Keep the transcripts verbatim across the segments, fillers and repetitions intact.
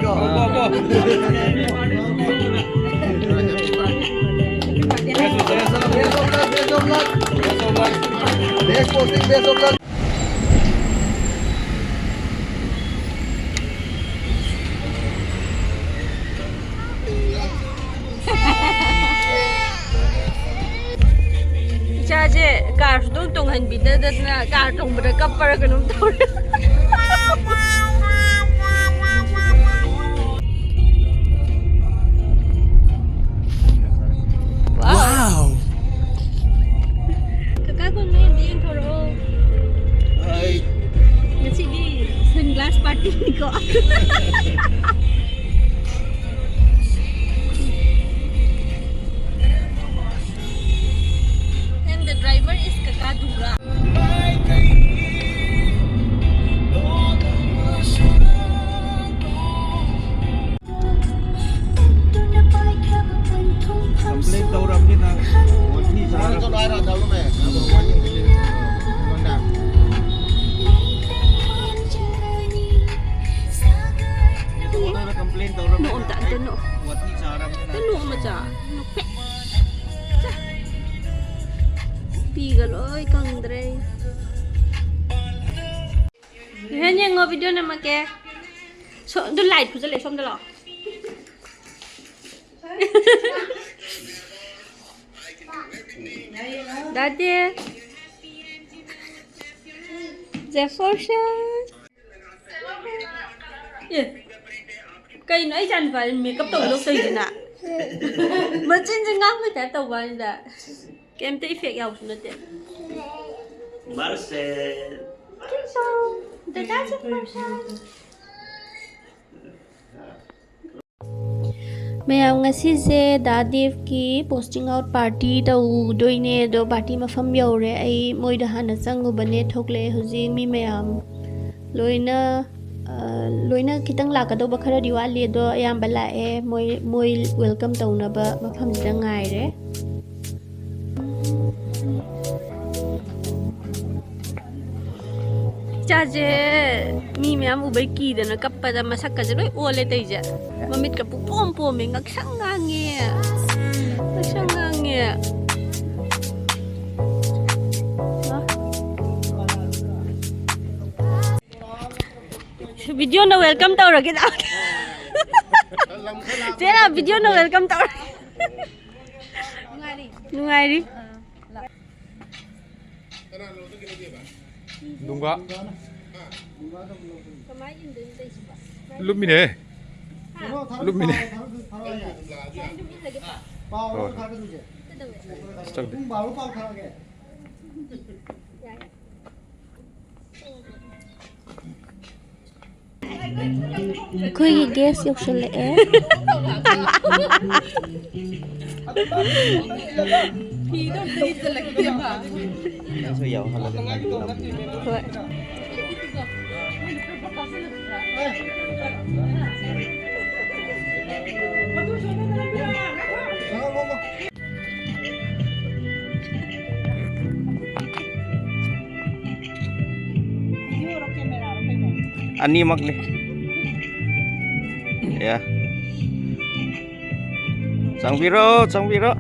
Go, go, go. Best of luck, best of luck. Best of luck. Next posting, best of luck. ꯏꯆꯥꯁꯦ ꯀꯥꯔꯁꯨ ꯑꯗꯨꯝ ꯇꯣꯡꯍꯟꯕꯤꯗꯗꯅ car ꯇꯣꯡꯕꯗ ꯀꯞꯄꯔ ꯀꯩꯅꯣꯝ ꯇꯧꯔꯦ꯫ Wow! ꯀꯀꯥ ꯀꯣꯟ ꯃꯌꯥꯝꯗ ꯌꯦꯡꯊꯣꯔꯛꯑꯣ꯫ ꯉꯁꯤꯗꯤ sunglass partyꯅꯤꯀꯣ꯫ And the driver is ꯀꯀꯥ ꯗꯨꯒꯥ꯫ Complain ꯇꯧꯔꯕꯅꯤꯅ ꯋꯥꯊꯤ ꯆꯥꯔꯕꯅꯤ꯫ ꯅꯣꯛꯑꯣ, ꯑꯝꯇ, ꯑꯝꯇ ꯅꯣꯛꯑꯣ꯫ ꯋꯥꯊꯤ ꯆꯥꯔꯕꯅꯤꯅ꯫ ꯑꯝꯇ ꯅꯣꯛꯑꯣ, ꯃꯆꯥ꯫ ꯅꯣꯛꯐꯦꯠ꯫ ꯆꯥ꯫ ꯄꯤꯒ ꯂꯣꯏ ꯀꯪꯗ꯭ꯔꯦ꯫ ꯔꯤꯍꯟ ꯌꯦꯡꯉꯣ, video ꯅꯝꯃꯛꯀꯦ꯫ ꯁꯣ-, ꯑꯗꯨ light ꯐꯨꯖꯜꯂꯦ, ꯁꯣꯝꯗ ꯂꯥꯛꯑꯣ꯫ ꯗꯥꯗꯤ꯫ ꯖꯦꯐꯔꯁꯟ꯫ ꯑꯦ, ꯀꯩꯅꯣ ꯑꯩ ꯏꯆꯥꯅꯨꯄꯥꯁꯦ makeup ꯇꯧꯕꯗꯧ ꯇꯧꯏꯗꯨꯅ? ꯃꯆꯤꯟꯁꯦ ꯉꯥꯡꯕꯩ type ꯇꯧꯕ ꯋꯥꯅꯤꯗ꯫ ꯀꯩꯝꯇ effect ꯌꯥꯎꯕꯁꯨ ꯅꯠꯇꯦ꯫ ꯃꯥꯔꯁꯦꯜ꯫ ꯗꯗꯥꯁꯦ ꯃꯥꯔꯁꯦꯜ꯫ ꯃꯌꯥꯝ, ꯉꯁꯤꯁꯦ ꯗꯥ ꯗꯦꯕꯀꯤ posting out party ꯇꯧꯗꯣꯏꯅꯦ, ꯑꯗꯣ party ꯃꯐꯝ ꯌꯧꯔꯦ꯫ ꯑꯩ ꯃꯣꯏꯗ ꯍꯥꯟꯅ ꯆꯪꯉꯨꯕꯅꯦ, ꯊꯣꯛꯂꯛꯑꯦ꯫ ꯍꯧꯖꯤꯛ ꯃꯤ ꯃꯌꯥꯝ ꯂꯣꯏꯅ, ꯑ, ꯂꯣꯏꯅ ꯈꯤꯇꯪ ꯂꯥꯛꯀꯗꯧꯕ ꯈꯔꯗꯤ ꯋꯥꯠꯂꯤ, ꯑꯗꯣ ꯑꯌꯥꯝꯕ ꯂꯥꯛꯑꯦ꯫ ꯃꯣꯏ, ꯃꯣꯏ welcome ꯇꯧꯅꯕ ꯃꯐꯝꯁꯤꯗ ꯉꯥꯏꯔꯦ꯫ ꯏꯆꯥꯁꯦ ꯃꯤ ꯃꯌꯥꯝ ꯎꯕꯩ ꯀꯤꯗꯅ ꯀꯞꯄꯗ ꯃꯁꯛꯀꯁꯦ ꯂꯣꯏ ꯑꯣꯜꯂꯦ ꯇꯧꯏꯁꯦ꯫ ꯃꯃꯤꯠꯀ ꯄꯨꯡꯄꯣꯝ ꯄꯣꯝꯃꯦ, ꯉꯛꯁꯪ ꯉꯥꯡꯉꯦ, ꯉꯛꯁꯪ ꯉꯥꯡꯉꯦ꯫ ꯚꯤꯗꯤꯑꯣꯅ ꯋꯦꯜꯀꯝ ꯇꯧꯔꯒꯦ꯫ ꯆꯦꯔꯥ, ꯚꯤꯗꯤꯑꯣꯅ ꯋꯦꯜꯀꯝ ꯇꯧꯔꯒꯦ꯫ ꯅꯨꯡꯉꯥꯏꯔꯤ꯫ ꯅꯨꯡꯒꯥ꯫ ꯂꯨꯝꯃꯤꯅꯦ꯫ ꯂꯨꯝꯃꯤꯅꯦ꯫ ꯍꯣꯏ꯫ ꯀꯩꯁꯨ ꯇꯧꯗꯦ꯫ ꯑꯩꯈꯣꯏꯒꯤ ꯒꯦꯁ ꯌꯧꯁꯜꯂꯛꯑꯦ꯫ ꯍꯣꯏ꯫ ꯑꯅꯤꯃꯛꯅꯤ꯫ ꯌꯥ꯫ ꯆꯪꯕꯤꯔꯣ, ꯆꯪꯕꯤꯔꯣ꯫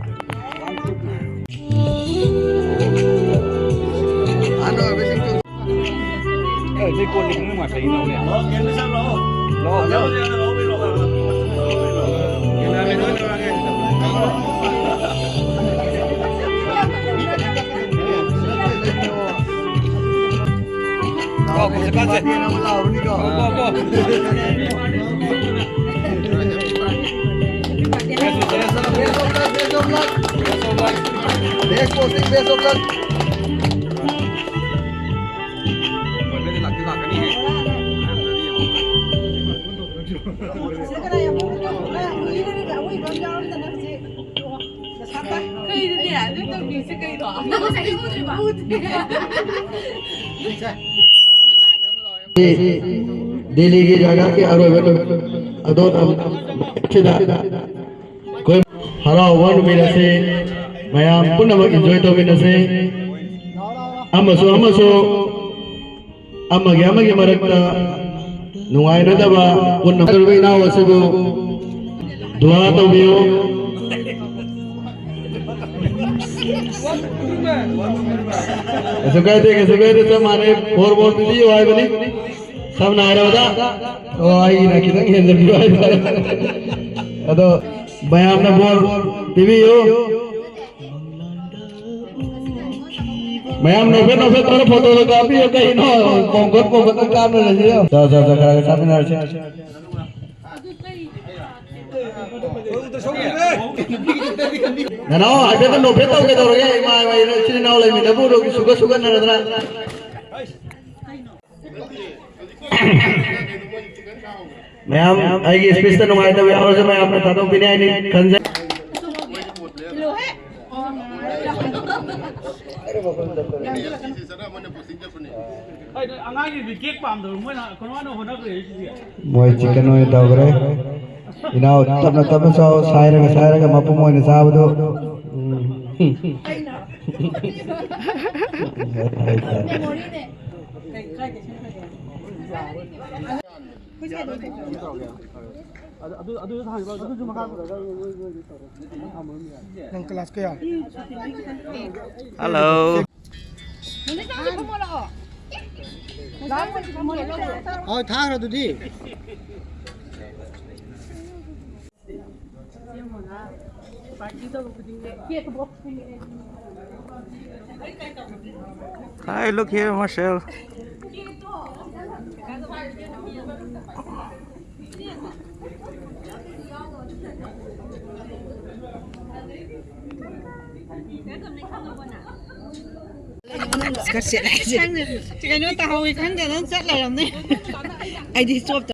Best of luck, best of luck. Best of luck. ꯀꯩꯅꯣꯅꯦ, ꯑꯗꯨ ꯇꯧꯕꯤꯁꯦ ꯀꯩꯅꯣ? ꯅꯪ ꯉꯁꯥꯏꯗꯩ ꯎꯗ꯭ꯔꯤꯕ? ꯎꯗꯦ꯫ ꯗꯦꯜꯂꯤꯒꯤ ꯖꯒꯥꯒꯤ ꯑꯔꯣꯏꯕ ꯅꯨꯃꯤꯠ ꯑꯗꯣ ꯁꯤꯗ ꯑꯩꯈꯣꯏ ꯍꯔꯥꯎꯕ ꯅꯨꯃꯤꯠ ꯑꯁꯤ ꯃꯌꯥꯝ ꯄꯨꯝꯅꯃꯛ enjoy ꯇꯧꯃꯤꯟꯅꯁꯤ꯫ ꯑꯃꯁꯨ ꯑꯃꯁꯨ ꯑꯃꯒꯤ ꯑꯃꯒꯤ ꯃꯔꯛꯇ ꯅꯨꯡꯉꯥꯏꯅꯗꯕ ꯄꯨꯟꯅ ꯇꯧꯔꯤꯕ ꯏꯅꯥꯎ ꯑꯁꯤꯕꯨ ꯗꯨꯋꯥ ꯇꯧꯕꯤꯌꯨ꯫ ꯀꯩꯁꯨ ꯀꯥꯏꯗꯦ, ꯀꯩꯁꯨ ꯀꯥꯏꯗꯦ, ꯆꯞ ꯃꯥꯟꯅꯩ꯫ ꯕꯣꯔ ꯕꯣꯔ ꯄꯤꯕꯤꯌꯨ ꯍꯥꯏꯕꯅꯤ꯫ ꯁꯝꯅ ꯍꯥꯏꯔꯕꯗ, ꯑꯣ, ꯑꯩꯅ ꯈꯤꯇꯪ ꯍꯦꯟꯖꯟꯕꯤꯌꯨ ꯍꯥꯏꯇꯥꯔꯦ꯫ ꯑꯗꯣ ꯃꯌꯥꯝꯅ ꯕꯣꯔ ꯄꯤꯕꯤꯌꯨ꯫ ꯃꯌꯥꯝ ꯅꯣꯛꯐꯦꯠ ꯅꯣꯛꯐꯦꯠ ꯇꯧꯔ ꯐꯣꯇꯣꯗꯣ ꯀꯥꯞꯄꯤꯌꯨ ꯀꯩꯅꯣ? ꯄꯣꯡꯈꯠ ꯄꯣꯡꯈꯠꯇ ꯀꯥꯞꯅꯔꯁꯤ꯫ ꯆꯣ, ꯆꯣ, ꯆꯣ, ꯈꯔ ꯈꯔ ꯆꯥꯃꯤꯟꯅꯔꯁꯤ꯫ ꯅꯅꯥꯎ ꯍꯥꯏꯐꯦꯠꯇ ꯅꯣꯛꯐꯦꯠ ꯇꯧꯒꯦ ꯇꯧꯔꯒꯦ, ꯏꯃꯥ ꯏꯃꯥ ꯏꯆꯤꯜ ꯏꯅꯥꯎ ꯂꯩꯃꯤꯟꯅꯕ ꯎꯔꯣ ꯁꯨꯒꯠ ꯁꯨꯒꯠꯅꯔꯗꯅ꯫ ꯃꯌꯥꯝ ꯑꯩꯒꯤ ꯏꯁꯄꯤꯁꯇ ꯅꯨꯡꯉꯥꯏꯇꯕ ꯌꯥꯎꯔꯁꯨ ꯃꯌꯥꯝꯅ ꯊꯥꯗꯣꯛꯄꯤꯅꯤ ꯍꯥꯏꯅ ꯈꯟꯖꯩ꯫ ꯀꯩꯅꯣ, ꯑꯉꯥꯡꯒꯤꯗꯤ ꯀꯦꯛ ꯄꯥꯝꯗꯕ ꯃꯣꯏꯅ ꯀꯩꯅꯣ ꯑꯣꯏꯅ ꯍꯣꯠꯅꯈ꯭ꯔꯦ ꯁꯤꯗꯤ꯫ ꯃꯣꯏ ꯆꯤꯛꯀꯟ ꯑꯣꯏꯅ ꯇꯧꯈ꯭ꯔꯦ꯫ ꯏꯅꯥꯎ ꯇꯞꯅ ꯇꯞꯅ ꯆꯥꯎ, ꯁꯥꯏꯔꯒ ꯁꯥꯏꯔꯒ ꯃꯄꯨꯝ ꯑꯣꯏꯅ ꯆꯥꯕꯗꯨ꯫ ꯎꯝ꯫ ꯅꯪ ꯀ꯭ꯂꯥꯁ ꯀꯌꯥ? ꯍꯜꯂꯣ꯫ ꯑ, ꯊꯥꯈ꯭ꯔ ꯑꯗꯨꯗꯤ꯫ Hi, look here, Marshall. ꯀꯩꯅꯣ ꯇꯥꯍꯧꯋꯤ ꯈꯪꯗꯅ ꯆꯠ ꯂꯩꯔꯝꯅꯤ꯫ ꯑꯩꯗꯤ ꯆꯣꯞꯇ꯫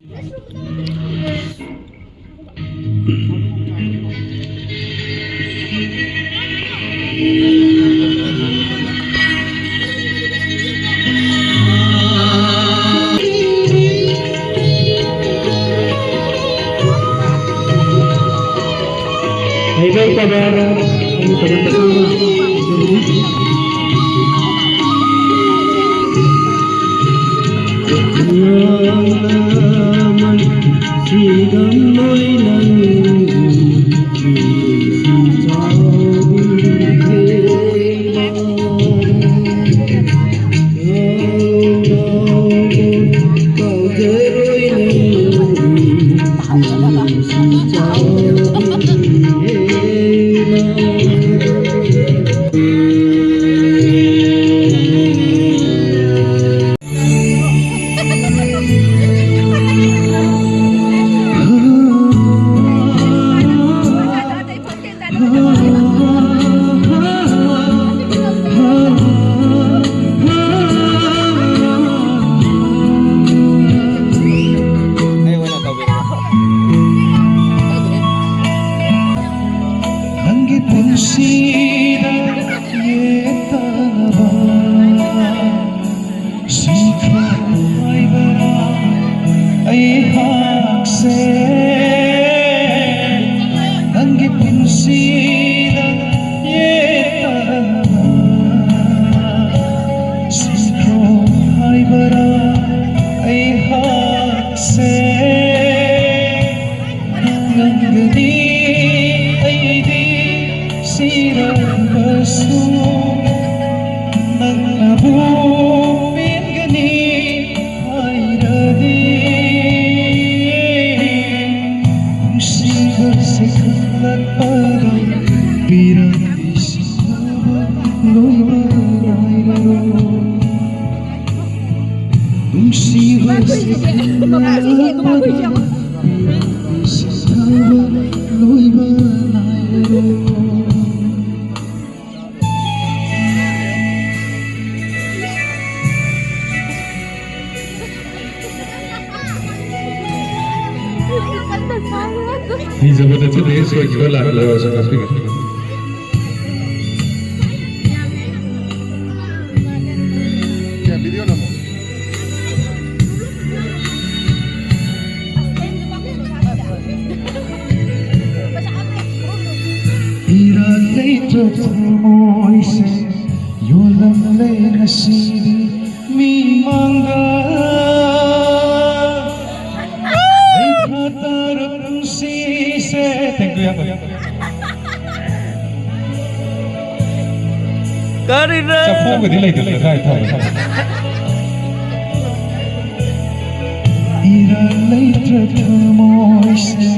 ꯅꯪꯒꯤ ꯄꯨꯟꯁꯤꯗ ꯌꯦꯛꯇꯅꯕ ꯁꯤꯈ꯭ꯔꯣ ꯍꯥꯏꯕꯔꯥ ꯑꯩꯍꯥꯛꯁꯦ? ꯅꯪꯒꯤ ꯄꯨꯟꯁꯤꯗ ꯌꯦꯛꯇꯅꯕ ꯁꯤꯈ꯭ꯔꯣ ꯍꯥꯏꯕꯔꯥ ꯑꯩꯍꯥꯛꯁꯦ? ꯉꯝꯒꯅꯤ ꯑꯩꯗꯤ ꯁꯤꯔꯕꯁꯨ, ꯅꯪꯅꯕꯨ ꯄꯦꯟꯒꯅꯤ ꯍꯥꯏꯔꯗꯤ꯫ ꯅꯨꯡꯁꯤꯕꯁꯦ ꯈꯪꯂꯛꯄꯗ ꯄꯤꯔꯝꯃꯤ ꯁꯤꯟꯊꯕ ꯂꯣꯏꯕ ꯅꯥꯏꯔꯔꯣꯏ꯫ ꯅꯨꯡꯁꯤꯕꯁꯦ ꯈꯪꯂꯛꯄꯗ ꯄꯤꯔꯝꯃꯤ ꯁꯤꯟꯊꯕ ꯂꯣꯏꯕ ꯅꯥꯏꯔꯔꯣꯏ꯫ ꯍꯩꯖꯕ ꯅꯠꯆꯗꯦ, ꯁꯣꯏꯈꯤꯕ ꯂꯥꯟꯈꯤꯕ ꯉꯥꯛꯄꯤꯒꯅꯤ꯫ ꯏꯔꯥꯜ ꯂꯩꯇ꯭ꯔ ꯊꯃꯣꯏꯁꯦ ꯌꯣꯜꯂꯝꯂꯦ ꯉꯁꯤꯗꯤ ꯃꯤꯃꯥꯡꯗ꯫ ꯀꯔꯤꯔ? ꯆꯐꯨꯒꯗꯤ ꯂꯩꯇꯕ꯭ꯔꯥ? ꯀꯥꯏ ꯊꯝꯃꯦ? ꯏꯔꯥꯜ ꯂꯩꯇ꯭ꯔ ꯊꯃꯣꯏꯁꯦ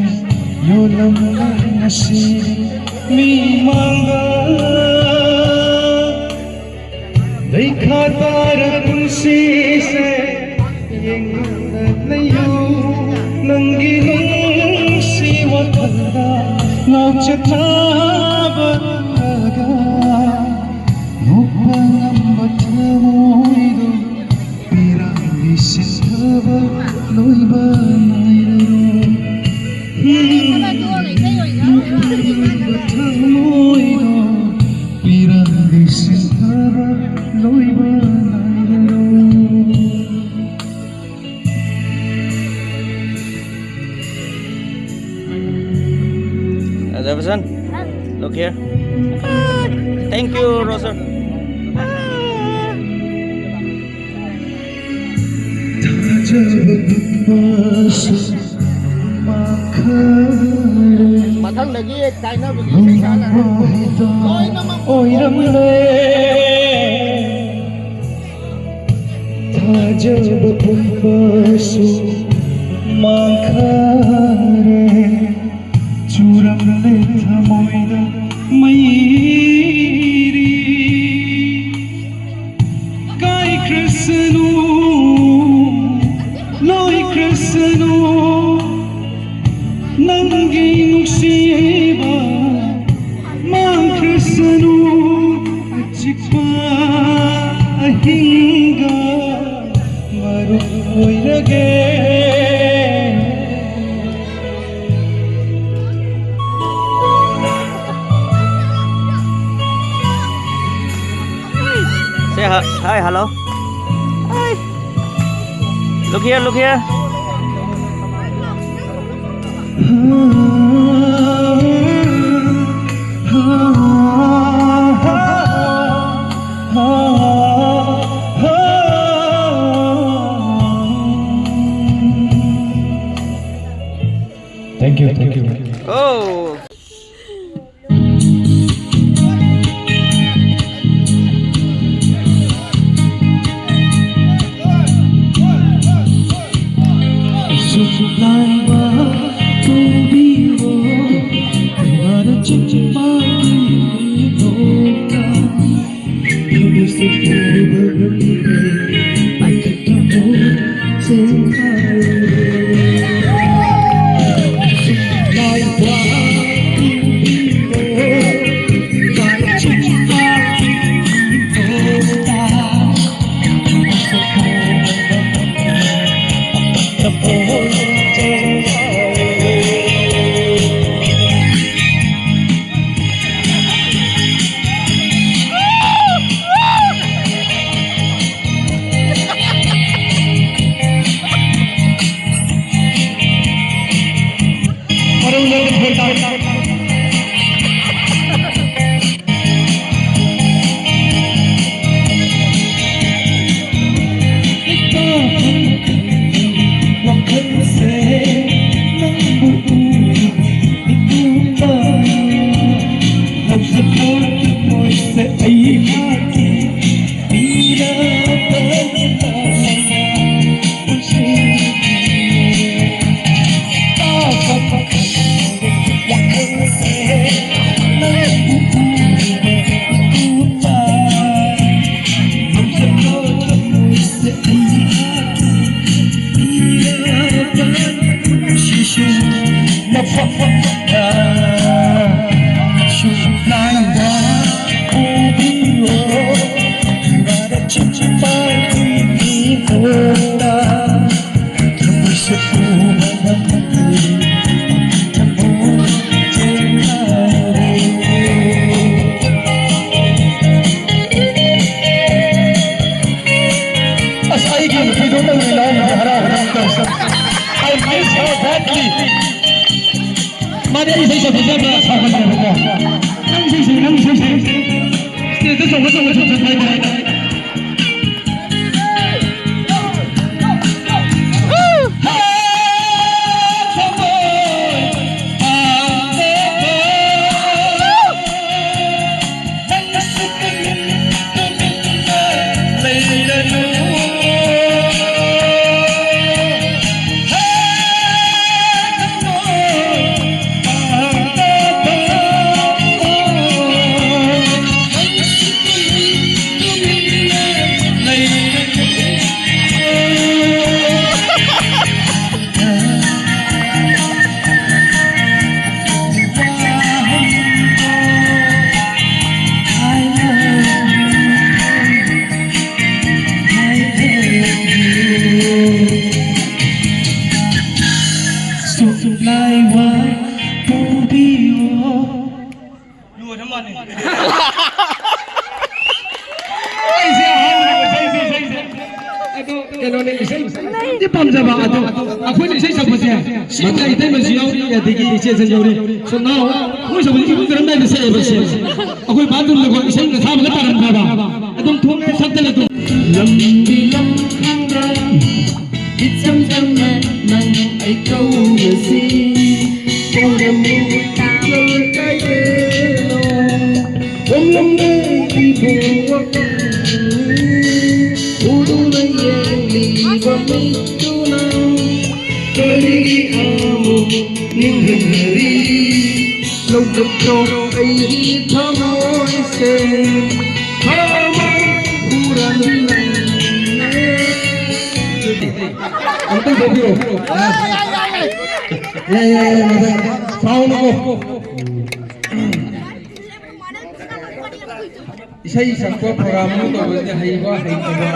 ꯌꯣꯜꯂꯝꯂꯦ ꯉꯁꯤꯗꯤ ꯃꯤꯃꯥꯡꯗ꯫ ꯂꯩꯈꯥ ꯇꯥꯔ ꯄꯨꯟꯁꯤꯁꯦ ꯌꯦꯡꯗꯨꯅ ꯂꯩꯌꯨ꯫ ꯅꯪꯒꯤ ꯅꯨꯡꯁꯤ ꯋꯥꯈꯜꯗ ꯉꯥꯎꯆꯠꯅꯕ ꯎꯔꯒ ꯅꯣꯛꯄ ꯉꯝꯕ ꯊꯃꯣꯏꯗꯣ ꯄꯤꯔꯥꯡꯒꯤ ꯁꯤꯟꯊꯕ ꯂꯣꯏꯕ ꯅꯥꯏꯔꯔꯣꯏ꯫ ꯊꯃꯣꯏꯗꯣ ꯄꯤꯔꯥꯡꯒꯤ ꯁꯤꯟꯊꯕ ꯂꯣꯏꯕ ꯅꯥꯏꯔꯔꯣꯏ꯫ Jefferson, look here. Thank you, Rosa. ꯊꯥꯖꯕ ꯄꯨꯝꯕꯁꯨ ꯃꯥꯡꯈꯔꯦ꯫ ꯃꯊꯪꯗꯒꯤ ꯀꯥꯏꯅꯕꯒꯤ ꯏꯁꯩ ꯁꯛꯑꯒ ꯂꯣꯏꯅꯃꯛ ꯑꯣꯏꯔꯝꯂꯦ꯫ ꯊꯥꯖꯕ ꯄꯨꯝꯕꯁꯨ ꯃꯥꯡꯈꯔꯦ꯫ ꯆꯨꯔꯝꯂꯦ ꯊꯃꯣꯏꯗ ꯃꯩꯔꯤ꯫ ꯀꯥꯏꯈ꯭ꯔꯁꯅꯨ, ꯂꯣꯏꯈ꯭ꯔꯁꯅꯨ, ꯅꯪꯒꯤ ꯅꯨꯡꯁꯤꯕ ꯃꯥꯡꯈ꯭ꯔꯁꯅꯨ꯫ ꯑꯆꯤꯛꯄ ꯑꯍꯤꯡꯒ ꯃꯔꯨꯞ ꯑꯣꯏꯔꯒꯦ꯫ Say hi, hi, hello. Hi. Look here, look here. Thank you, thank you. Oh. ꯑꯁ, ꯑꯩꯒꯤ ꯅꯨꯄꯤꯗꯣ ꯅꯪꯒꯤ ꯏꯅꯥꯎꯅꯨꯄꯤ ꯍꯔꯥꯎ ꯍꯔꯥꯎ ꯇꯧꯁꯦ꯫ I miss her badly. ꯃꯥꯗꯤ ꯑꯩ ꯏꯁꯩ ꯁꯛꯄꯁꯦ ꯌꯥꯝꯅ ꯁꯥꯎꯒꯜꯂꯦꯕꯀꯣ꯫ ꯅꯪ ꯏꯁꯩ ꯁꯛ, ꯅꯪ ꯏꯁꯩ ꯁꯛ꯫ Stage ꯇ ꯆꯣꯡꯉ ꯆꯣꯡꯉ ꯆꯣꯡꯉ ꯁꯛꯄ ꯍꯥꯏꯇꯥꯔꯦ꯫ ꯁꯨꯛꯂꯥꯏ ꯋꯥꯏ ꯄꯨꯕꯤꯌꯣ꯫ ꯂꯣꯏꯔ ꯃꯥꯜꯂꯦ꯫ ꯑꯩꯁꯦ ꯑꯍꯥꯟꯕꯅꯦꯕ ꯏꯁꯩꯁꯦ, ꯏꯁꯩꯁꯦ꯫ ꯑꯗꯣ ꯀꯩꯅꯣꯅꯦ, ꯏꯁꯩ ꯌꯥꯝꯗꯤ ꯄꯥꯝꯖꯕ꯫ ꯑꯗꯣ ꯑꯩꯈꯣꯏꯅ ꯏꯁꯩ ꯁꯛꯄꯁꯦ, ꯁꯤꯡꯒ ꯏꯇꯩꯃꯁꯨ ꯌꯥꯎꯔꯤ, ꯑꯗꯒꯤ ꯏꯆꯦꯁꯨ ꯌꯥꯎꯔꯤ꯫ ꯁꯨꯝ ꯅꯍꯥꯟꯋꯥꯏ ꯑꯩꯈꯣꯏ ꯁꯛꯄꯁꯦ ꯏꯕꯨꯡ ꯀꯔꯝ ꯅꯥꯏꯕ ꯁꯛꯑꯦꯕ ꯁꯦ꯫ ꯑꯩꯈꯣꯏ ꯕꯥꯊꯔꯨꯝꯗꯀꯣ ꯏꯁꯩ ꯑꯁꯥꯕꯒ ꯇꯥꯔꯝꯗ꯭ꯔꯕ꯫ ꯑꯗꯨꯝ ꯊꯣꯛꯂꯛꯑꯦ ꯁꯛꯇꯅ ꯑꯗꯨꯝ꯫ ꯂꯝꯗꯤ ꯂꯝ ꯈꯪꯗ꯭ꯔꯦ, ꯏꯆꯝ ꯆꯝꯅ ꯅꯪ ꯑꯩ ꯀꯧꯔꯁꯤ꯫ ꯀꯧꯔꯝꯃꯨ ꯀꯥꯏꯗꯅꯣ, ꯈꯣꯝꯂꯝꯂꯦ ꯏꯕꯨꯡ ꯋꯥꯈꯜ꯫ ꯎꯗꯨꯅ ꯌꯦꯡꯂꯤꯕ ꯃꯤꯠꯇꯨꯅ ꯀꯔꯤꯒꯤ ꯑꯃꯨꯛ ꯅꯤꯡꯍꯟꯅꯔꯤ? ꯂꯧꯗꯠꯈ꯭ꯔꯣ ꯑꯩꯒꯤ ꯊꯃꯣꯏꯁꯦ, ꯊꯃꯣꯏ ꯍꯨꯔꯥꯟꯕꯤ ꯅꯪꯅ꯫ ꯑꯝꯇꯪ ꯇꯧꯕꯤꯔꯣ꯫ ꯌꯥꯏ, ꯌꯥꯏ, ꯌꯥꯏ, ꯃꯊꯪ꯫ ꯁꯥꯎꯅꯨꯀꯣ꯫ ꯏꯁꯩ ꯁꯛꯄ ꯄ꯭ꯔꯣꯒ꯭ꯔꯥꯝ ꯑꯃ ꯇꯧꯕꯁꯤꯗ ꯍꯩꯕ ꯍꯩꯇꯕ,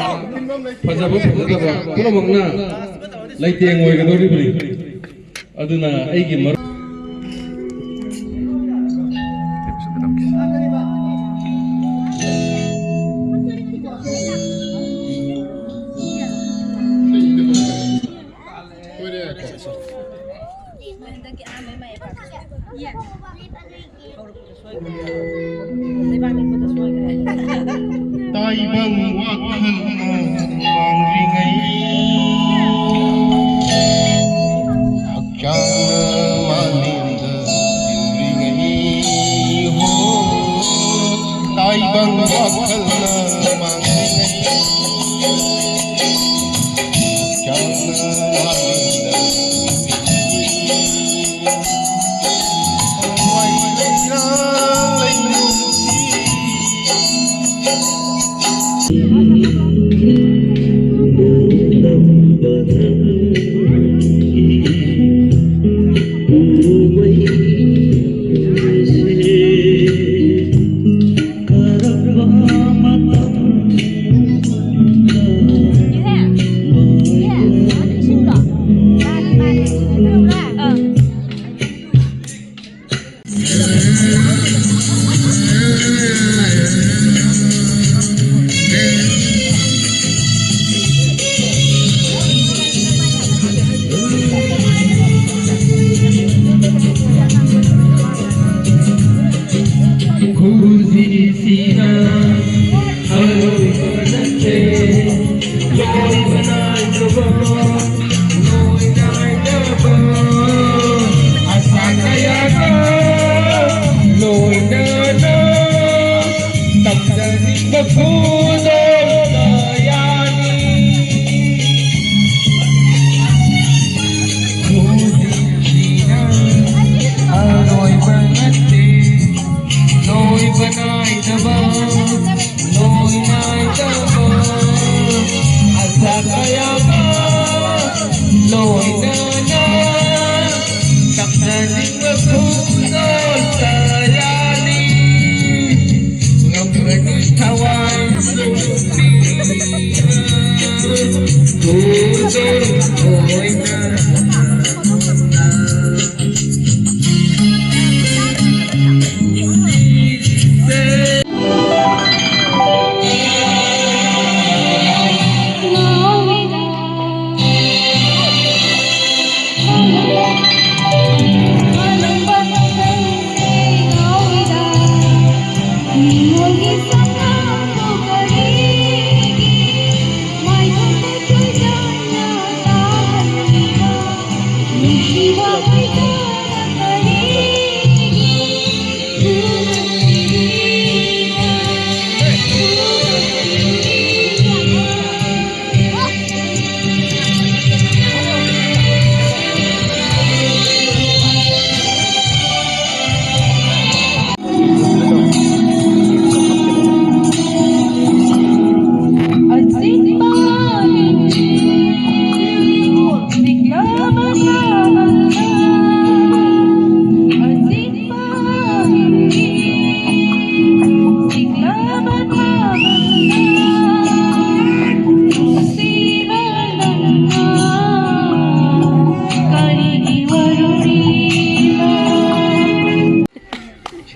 ꯐꯖꯕ ꯐꯖꯗꯕ ꯄꯨꯝꯅꯃꯛꯅ ꯂꯩꯇꯦꯡ ꯑꯣꯏꯒꯗꯧꯔꯤꯕꯅꯤ꯫ ꯑꯗꯨꯅ ꯑꯩꯒꯤ ꯃꯔꯨꯞ ꯍꯟꯗꯛꯀꯤ ꯑꯍꯥꯟꯕꯩ ꯃꯥꯏ ꯄꯥꯛꯄꯁꯦ꯫ ꯍꯧꯔꯛꯄꯗ ꯁꯣꯏꯈ꯭ꯔꯦ꯫ ꯂꯩꯕꯥꯛ ꯂꯩꯄꯗ ꯁꯣꯏꯈ꯭ꯔꯦ꯫ ꯇꯥꯏꯕꯪ ꯋꯥꯈꯜꯅ ꯃꯥꯡꯂꯤꯉꯩ, ꯍꯛꯆꯥꯡꯅ ꯃꯥꯂꯦꯝꯗ ꯇꯤꯜꯂꯤꯉꯩ, ꯍꯣ, ꯇꯥꯏꯕꯪ ꯋꯥꯈꯜꯅ ꯃꯥꯡꯂꯤꯉꯩ꯫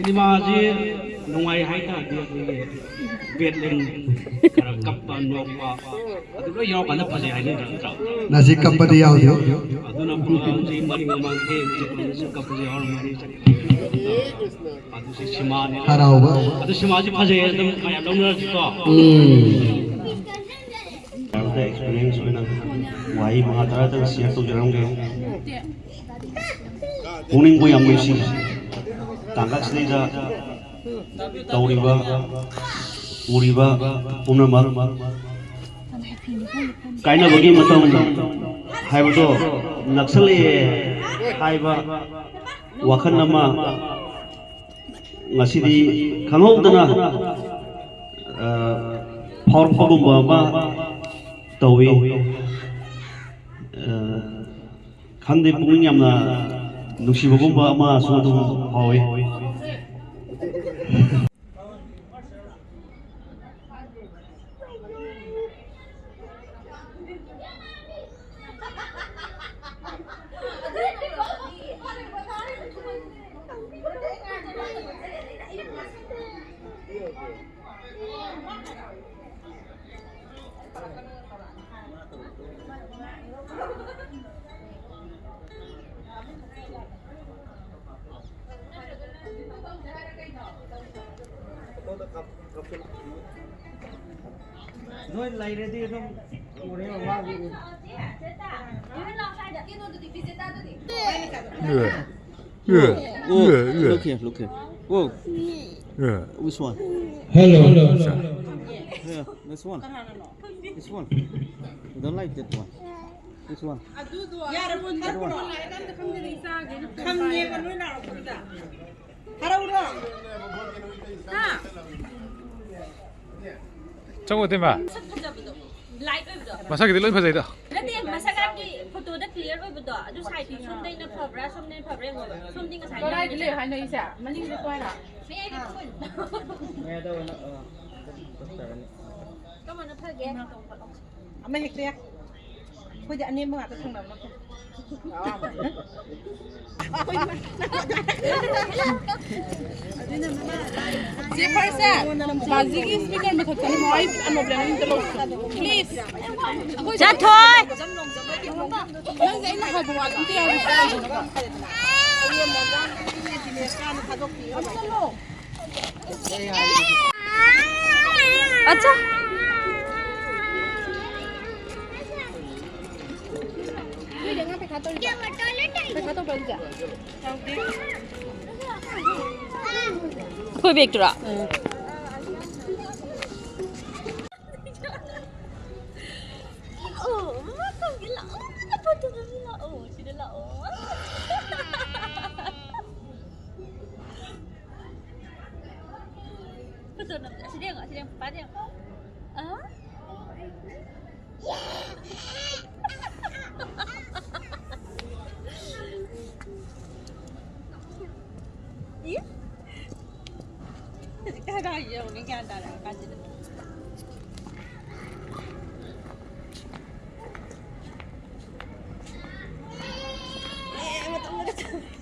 ꯁꯤꯃꯥꯁꯤ ꯅꯨꯡꯉꯥꯏ ꯍꯥꯏꯇꯥꯔꯗꯤ ꯑꯩꯈꯣꯏꯒꯤ ꯕꯦꯠꯂꯦꯟ ꯈꯔ ꯀꯞꯄ ꯅꯣꯛꯄ ꯑꯗꯨ ꯂꯣꯏ ꯌꯥꯎꯔꯀꯥꯟꯗ ꯐꯖꯩ ꯍꯥꯏꯅꯗ꯭ꯔꯥ, ꯅꯠꯇ꯭ꯔꯥ? ꯅꯁꯤ ꯀꯞꯄꯗꯤ ꯌꯥꯎꯗꯦ꯫ ꯑꯗꯨꯅ ꯄ꯭ꯔꯣꯒ꯭ꯔꯥꯝꯁꯤ ꯃꯅꯤꯡ ꯃꯃꯥꯡ ꯊꯦꯡ ꯆꯠꯄꯗꯁꯨ ꯀꯞꯄꯁꯨ ꯌꯥꯎꯔꯝꯒꯅꯤ꯫ ꯑꯗꯨꯁꯨ ꯁꯤꯃꯥꯅꯤ꯫ ꯍꯔꯥꯎꯕ꯫ ꯑꯗꯨ ꯁꯤꯃꯥꯁꯤ ꯐꯖꯩ, ꯑꯗꯨꯝ ꯃꯌꯥꯝ ꯂꯧꯅꯔꯁꯤꯀꯣ꯫ ꯎꯝ꯫ ꯃꯌꯥꯝꯗ ꯑꯦꯛꯁꯄꯤꯔꯤꯌꯦꯟꯁ ꯑꯣꯏꯅ ꯋꯥꯍꯩ ꯃꯉꯥ ꯇꯔꯥꯗꯪ ꯁꯤꯌꯔ ꯇꯧꯖꯔꯝꯒꯦ꯫ ꯄꯨꯛꯅꯤꯡꯕꯨ ꯌꯥꯝ ꯅꯨꯡꯁꯤ꯫ ꯇꯥꯡꯀꯛꯁꯤꯗꯩꯗ ꯇꯧꯔꯤꯕ, ꯎꯔꯤꯕ ꯄꯨꯝꯅꯃꯛ ꯀꯥꯏꯅꯕꯒꯤ ꯃꯇꯝ ꯍꯥꯏꯕꯗꯣ ꯅꯛꯁꯜꯂꯛꯑꯦ ꯍꯥꯏꯕ ꯋꯥꯈꯜ ꯑꯃ ꯉꯁꯤꯗꯤ ꯈꯪꯍꯧꯗꯅ, ꯑ, ꯐꯥꯎꯔꯛꯄꯒꯨꯝꯕ ꯑꯃ ꯇꯧꯏ꯫ ꯑ, ꯈꯪꯗꯦ, ꯄꯨꯛꯅꯤꯡ ꯌꯥꯝꯅ ꯅꯨꯡꯁꯤꯕꯒꯨꯝꯕ ꯑꯃꯁꯨ ꯑꯗꯨꯝ ꯐꯥꯎꯏ꯫ ꯅꯣꯏ ꯂꯩꯔꯗꯤ ꯑꯗꯨꯝ ꯎꯔꯦ ꯃꯥꯒꯤ꯫ Yeah. Yeah. Oh, yeah, yeah, look here, look here. Oh, yeah. Which one? Hello. Hello. Yeah, this one. This one. You don't like that one. This one. That one. ꯆꯪꯉꯣ, ꯇꯦꯝꯕ꯫ ꯃꯁꯛ ꯐꯖꯕꯗꯣ, ꯂꯥꯏꯠ ꯑꯣꯏꯕꯗꯣ꯫ ꯃꯁꯛꯀꯤꯗꯤ ꯂꯣꯏ ꯐꯖꯩꯗ꯫ ꯅꯠꯇꯦ, ꯃꯁꯛꯀꯤ ꯐꯣꯇꯣꯗ ꯀ꯭ꯂꯤꯌꯔ ꯑꯣꯏꯕꯗꯣ, ꯑꯗꯨ ꯁꯥꯏꯠꯇꯤ ꯁꯣꯝꯗꯩꯅ ꯐꯕ꯭ꯔꯥ, ꯁꯣꯝꯗꯩꯅ ꯐꯕ꯭ꯔꯥ ꯌꯦꯡꯉꯣꯕ꯫ ꯁꯣꯝꯗꯤ ꯉꯁꯥꯏ ꯀꯗꯥꯏꯗ ꯂꯩ ꯍꯥꯏꯅꯣ ꯏꯆꯦ? ꯃꯅꯤꯡꯗ ꯀꯣꯏꯔꯣ꯫ ꯃꯌꯥꯏꯗ ꯀꯣꯏꯔꯣ꯫ ꯃꯌꯥꯏꯗ ꯑꯣꯏꯅ, ꯑ, ꯇꯧꯔꯅꯤ꯫ ꯀꯔꯝꯕꯅ ꯐꯒꯦ? ꯑꯃ ꯍꯦꯛꯇ ꯌꯥꯏ꯫ ꯑꯩꯈꯣꯏꯗꯤ ꯑꯅꯦꯝꯕ ꯉꯥꯛꯇ ꯊꯦꯡꯅꯕꯅ ꯐꯩ꯫ ꯑꯩꯈꯣꯏ ꯅꯪ-, ꯅꯪ-, ꯁꯤ ꯐꯔꯁꯦ, ꯕꯥꯖꯤꯒꯤ ꯁ꯭ꯄꯤꯀꯔ ꯃꯊꯛꯇꯅꯦ, ꯃꯥꯏ ꯑꯅꯣꯞ ꯂꯦꯡꯉꯝꯗ ꯂꯧꯁꯤ꯫ ꯄ꯭ꯂꯤꯖ꯫ ꯆꯠꯊꯣꯏ! ꯅꯪꯁꯦ ꯑꯩꯅ ꯍꯥꯏꯕ ꯋꯥ ꯑꯝꯇ ꯌꯥꯔꯣꯏ꯫ ꯑꯠꯆꯥ꯫ ꯅꯣꯏꯗ ꯉꯥ ꯄꯩꯈꯥ ꯇꯧꯔꯤꯕ? ꯄꯩꯈꯥ ꯇꯧꯕ꯭ꯔꯥ ꯑꯗꯨꯗꯤ? ꯑꯩꯈꯣꯏ ꯕꯦꯛꯇꯨꯔꯥ? ꯑꯣ, ꯃꯃꯥ ꯀꯧꯒꯦ ꯂꯥꯛꯑꯣ, ꯃꯃꯥ ꯐꯣꯇꯣ ꯀꯥꯞꯁꯤ ꯂꯥꯛꯑꯣ, ꯁꯤꯗ ꯂꯥꯛꯑꯣ꯫ ꯐꯣꯇꯣ ꯅꯝꯁꯦ꯫ ꯑꯁꯤꯗ ꯌꯦꯡꯉꯣ, ꯑꯁꯤꯗ ꯌꯦꯡꯉꯣ, ꯄꯄꯥꯗ ꯌꯦꯡꯉꯣ꯫ ꯑ? ꯏ? ꯍꯧꯖꯤꯛꯇ ꯍꯥꯏꯔꯛꯑꯒꯦ ꯌꯦꯡꯉꯨꯅꯦ, ꯒ꯭ꯌꯥꯟ ꯇꯥꯔꯛꯑꯀꯥꯟꯁꯤꯗ꯫ ꯑꯦ, ꯃꯇꯨꯡꯗꯒ ꯆꯪꯉꯛꯑꯦ꯫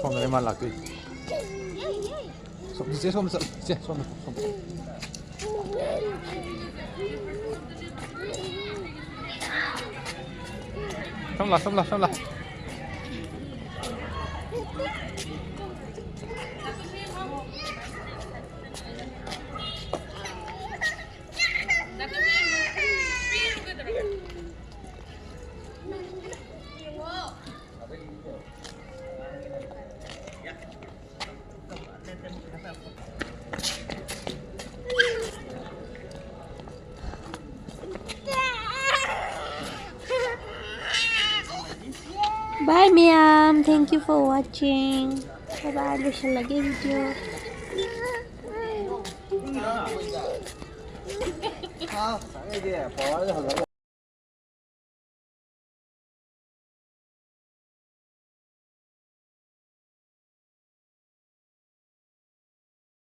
ꯁꯣꯝꯗꯅꯦ ꯃꯥ ꯂꯥꯛꯇꯣꯏꯁꯦ꯫ ꯁꯣꯝ, ꯆꯤꯆꯦ, ꯁꯣꯝꯗ ꯆꯠꯂꯣ꯫ ꯆꯤꯆꯦ, ꯁꯣꯝꯗ, ꯁꯣꯝꯗ꯫ ꯁꯣꯝ ꯂꯥꯎ, ꯁꯣꯝ ꯂꯥꯎ, ꯁꯣꯝ ꯂꯥꯎ꯫ Bye ꯃꯌꯥꯝ, thank you for watching. Bye bye, ꯂꯣꯏꯁꯤꯜꯂꯒꯦ video.